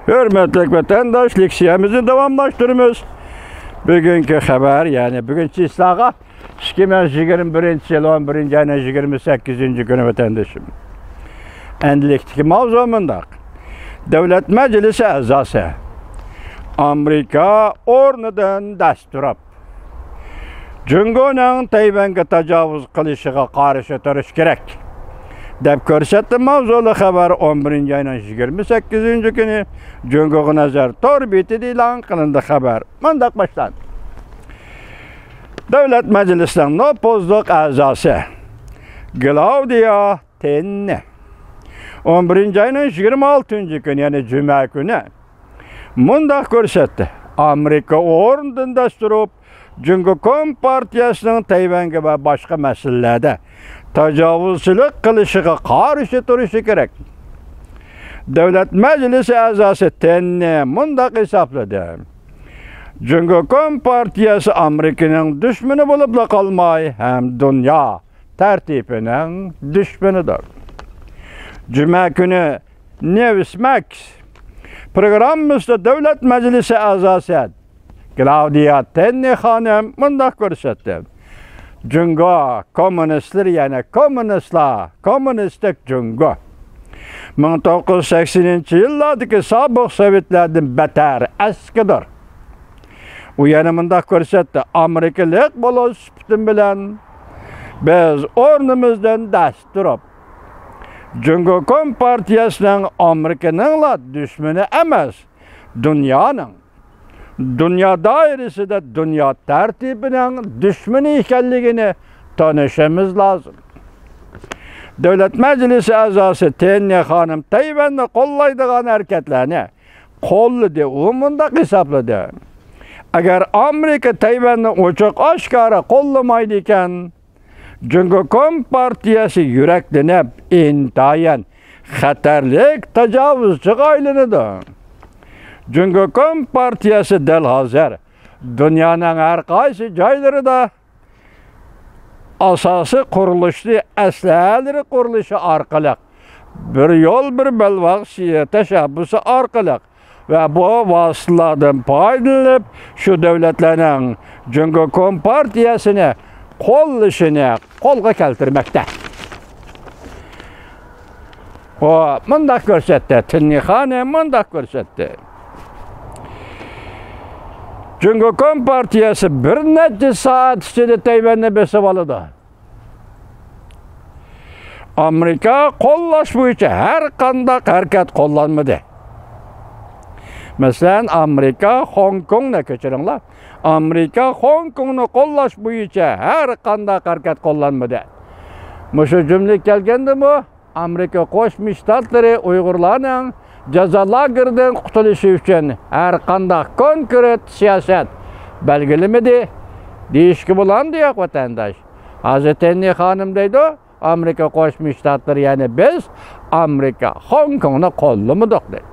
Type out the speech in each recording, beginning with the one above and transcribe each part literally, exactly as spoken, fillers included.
ھۆرمەتلىك ۋەتەنداش، لېكسىيەمىزنى داۋاملاشتۇرىمىز. بۈگۈنكى خەۋەر، يەنى بۈگۈن چىسلاغا ئىككى مىڭ يىگىرمە بىرىنچى يىل ئون بىرىنچى ئاينىڭ يىگىرمە سەككىزىنچى كۈنى، ۋەتەندىشىم. ئەمدىلىكتىكى ماۋزۇ مۇنداق. دۆلەت مەجلىسى ئەزاسى ئامېرىكا ئورنىدىن دەس تۇرۇپ، جۇڭگونىڭ تەيۋەنگە تاجاۋۇز قىلىشىغا قارشى تۇرۇش كېرەك، دەپ كۆرسەتتى ماۋزۇلۇق خەۋەر. ئون بىرىنچى ئاينىڭ يىگىرمە سەككىزىنچى كۈنى جۇڭگوغا نەزەر تور بېتىدە ئېلان قىلىندى خەۋەر. مۇنداق باشلاندى. دۆلەت مەجلىسىنىڭ نوپۇزلۇق ئەزاسى گلاۋدىيا تېننى ئون بىرىنچى ئاينىڭ يىگىرمە ئالتىنچى كۈنى، يەنى جۈمە كۈنى مۇنداق كۆرسەتتى. ئامېرىكا ئورنىدىن دەس تۇرۇپ، جۇڭگو كومپارتىيەسىنىڭ تەيۋەنگە ۋە باشقا مەسىلىلەردە تاجاۋۇزچىلىق قىلىشىغا قارشى تۇرۇشى كېرەك. دۆلەت مەجلىسى ئەزاسى تېننى مۇنداق ھېسابلىدى. جۇڭگو كومپارتىيەسى ئامېرىكىنىڭ دۈشمىنى بولۇپلا قالماي، ھەم دۇنيا تەرتىپىنىڭ دۈشمىنىدۇر. جۈمە كۈنى نېۋسماكس پروگراممىسىدا دۆلەت مەجلىسى ئەزاسى گلاۋدىيا تېننى خانىم مۇنداق كۆرسەتتى. جۇڭگو كوممۇنىستلىرى، يەنى كوممۇنىستلار، كوممۇنىستىك جۇڭگو مىڭ توققۇز يۈز سەكسىنىنچى يىللاردىكى سابىق سوۋېتلەردىن بەتەر ئەسكىدۇر. ئۇ يەنە مۇنداق كۆرسەتتى، ئامېرىكىلىق بولۇش سۈپىتىم بىلەن بىز ئورنىمىزدىن دەس تۇرۇپ، جۇڭگو كومپارتىيەسىنىڭ ئامېرىكىنىڭلا دۈشمىنى ئەمەس، دۇنيانىڭ، دۇنيا دائىرىسىدە دۇنيا تەرتىپىنىڭ دۈشمىنى ئىكەنلىكىنى تونۇشىمىز لازىم. دۆلەت مەجلىسى ئەزاسى تېننى خانىم تەيۋەننى قوللايدىغان ھەرىكەتلەرنى قوللىدى. ئۇ مۇنداق ھېسابلىدى، ئەگەر ئامېرىكا تەيۋەننى ئوچۇق ئاشكارا قوللىمايدىكەن، جۇڭگو كومپارتىيەسى يۈرەكلىنىپ، ئىنتايىن خەتەرلىك تاجاۋۇزچىغا ئايلىنىدۇ. جۇڭگو كومپارتىيەسى دەل ھازىر دۇنيانىڭ ھەر قايسى جايلىرىدا ئاساسىي قۇرۇلۇشنى ئەسلىھەلىرى قۇرۇلۇشى ئارقىلىق، بىر يول، بىر بەلباغ سىياسىي تەشەببۇسى ئارقىلىق ۋە بۇ ۋاسىتىلەردىن پايدىلىنىپ، شۇ دۆلەتلەرنىڭ جۇڭگو كومپارتىيەسىنى قوللىشىنى قولغا كەلتۈرمەكتە. ئۇ مۇنداق كۆرسەتتى، تېننى خانىم مۇنداق كۆرسەتتى. جۇڭگو كومپارتىيەسى بىر نەچچە سائەت ئىچىدە تەيۋەننى بېسىۋالىدۇ. ئامېرىكا قوللاش بويىچە ھەر قانداق ھەرىكەت قوللانمىدى. مەسىلەن، ئامېرىكا خوڭكوڭنى، كەچۈرۈڭلار، ئامېرىكا خوڭكوڭنى قوللاش بويىچە ھەر قانداق ھەرىكەت قوللانمىدى. مۇشۇ جۈملىگە كەلگەندىمۇ، ئامېرىكا قوشما شتاتلىرى ئۇيغۇرلارنىڭ جازا لاگېرىدىن قۇتۇلۇشى ئۈچۈن ھەر قانداق كونكرېت سىياسەت بەلگىلىمىدى دېيىشكە بولامدۇ ياق، ۋەتەنداش؟ ھازىر تېننى خانىم دەيدۇ، ئامېرىكا قوشما شتاتلىرى، يەنى بىز ئامېرىكا خوڭكوڭنى قوللىمىدۇق دەيدۇ.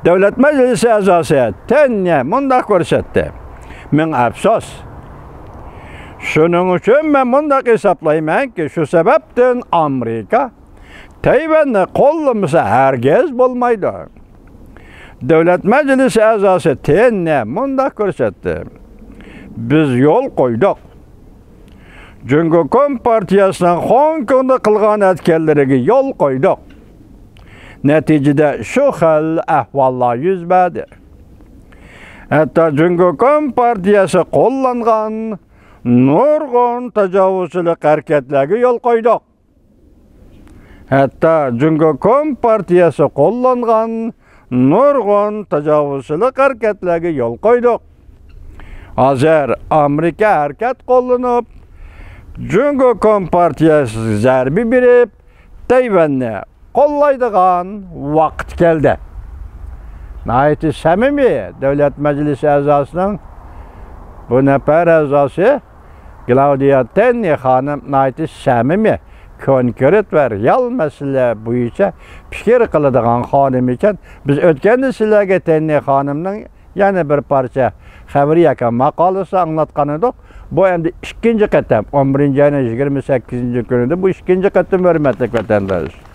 دۆلەت مەجلىسى ئەزاسى تېننى مۇنداق كۆرسەتتى، مىڭ ئەپسۇس. شۇنىڭ ئۈچۈن مەن مۇنداق ھېسابلايمەنكى، شۇ سەۋەبتىن ئامېرىكا تەيۋەننى قوللىمىسا ھەرگىز بولمايدۇ. دۆلەت مەجلىسى ئەزاسى تېننى مۇنداق كۆرسەتتى، بىز يول قويدۇق. جۇڭگو كومپارتىيەسىنىڭ خوڭكوڭدا قىلغان ئەتكەنلىرىگە يول قويدۇق. نەتىجىدە شۇ خىل ئەھۋاللار يۈز بەردى. ھەتتا جۇڭگو كومپارتىيەسى قوللانغان نۇرغۇن تاجاۋۇزچىلىق ھەرىكەتلەرگە يول قويدۇق. ھەتتا جۇڭگو كومپارتىيەسى قوللانغان نۇرغۇن تاجاۋۇزچىلىق ھەرىكەتلەرگە يول قويدۇق. ھازىر ئامېرىكا ھەرىكەت قوللىنىپ، جۇڭگو كومپارتىيەسىگە زەربە بېرىپ، تەيۋەننى قوللايدىغان ۋاقىت كەلدى. ناھايىتى سەمىمىي دۆلەت مەجلىسى ئەزاسىنىڭ بۇ نەپەر ئەزاسى گلاۋدىيا تېننى خانىم ناھايىتى سەمىمىي، كونكرېت ۋە رېئال مەسىلە بويىچە پىكىر قىلىدىغان خانىم ئىكەن. بىز ئۆتكەندە سىلەرگە تېننى خانىمنىڭ يەنە بىر پارچە خەۋىرى ياكى ماقالىسى ئاڭلاتقان ئىدۇق. بۇ ئەمدى ئىككىنچى قېتىم، ئون بىرىنچى ئاينىڭ يىگىرمە سەككىزىنچى كۈنىدە بۇ ئىككىنچى قېتىم، ھۆرمەتلىك ۋەتەنداش.